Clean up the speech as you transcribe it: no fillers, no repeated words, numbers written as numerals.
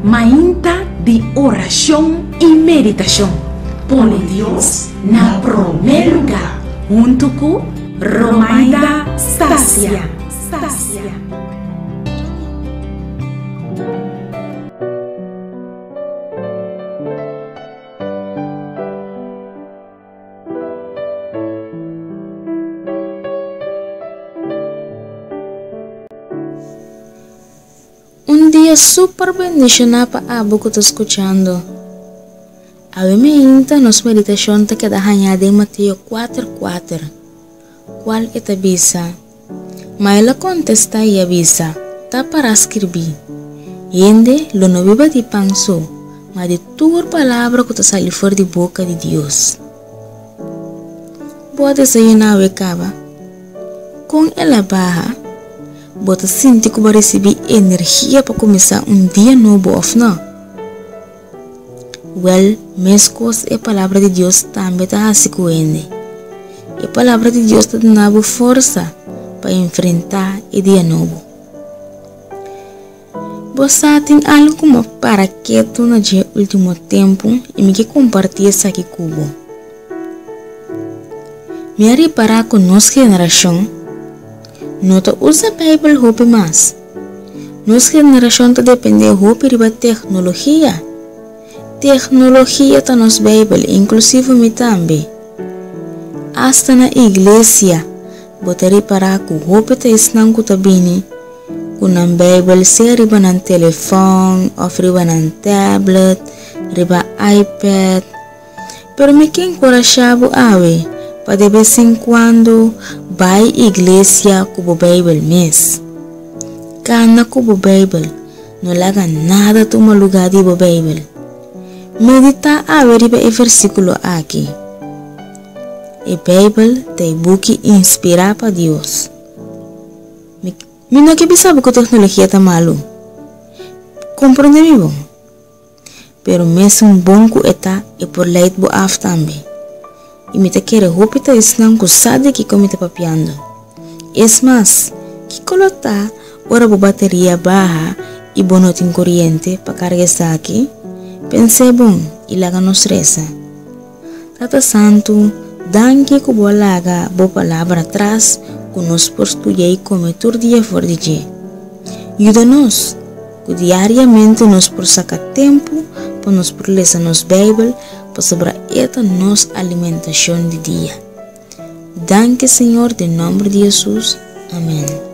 Mainta di orashon i meditashon. Pone Dios na promé lugá huntu ku Romaida Stasia. Un dia super bendishoná pa abo ku ta skuchando. Awe meinta nos meditashon ta keda hañá den Mateo kuater kuater, kual e ta bisa, Ma el a kontestá i a bisa, Ta pará skirbí, Hende lo no biba di pan so, ma di tur palabra ku ta sali for di boka di Dios. Bo a desayuná awe kaba? Kon el a baha? Bo ta sinti ku bo a risibí energia pa kuminsá un dia nobo òf nò? Wèl, meskos e Palabra di Dios tambe ta hasi ku hende. E Palabra di Dios ta duna bo forsa pa enfrentá e dia nobo. Bo sa tin algu ku mi a para ketu na dje último tempu i mi ke kompartí esaki ku bo. Mi a ripará ku nos generashon no ta usa Beibel hopi mas. Nos generashon ta dependé hopi riba teknologia. Teknologia ta nos Beibel, inklusivo mi tambe. Asta na iglesia bo ta ripará ku hopi ta esnan ku ta bini ku nan Beibel sea riba nan telefòn òf riba nan tablet, riba iPad. Pero mi ke enkurashá bo awe pa de bes en kuando bai iglesia ku bo Beibel mes. Kana ku bo Beibel, no laga nada tuma lugá di bo Beibel. Meditá awe riba e versíkulo aki. E Beibel ta e buki inspirá pa Dios. Mi no ke bisa bo ku teknologia ta malu. Komprondé mi bon. Pero mesun bon ku e ta, e por leit bo af tambe. I mi ta kere hopi ta esnan ku sa di kiko mi ta papiando. Es mas, kiko lo ta ora bo bateria baha i bo no tin koriente pa karga esaki? Pens'é bon i laga nos resa. Tata Santu, danki ku bo a laga bo Palabra atras ku nos por studia i kome tur dia for di dje. Yuda nos ku diariamente nos por saka tempu pa nos por lesa nos Beibel pasobra e ta nos alimentashon di dia. Danki Señor den nòmber di Hesus, amen.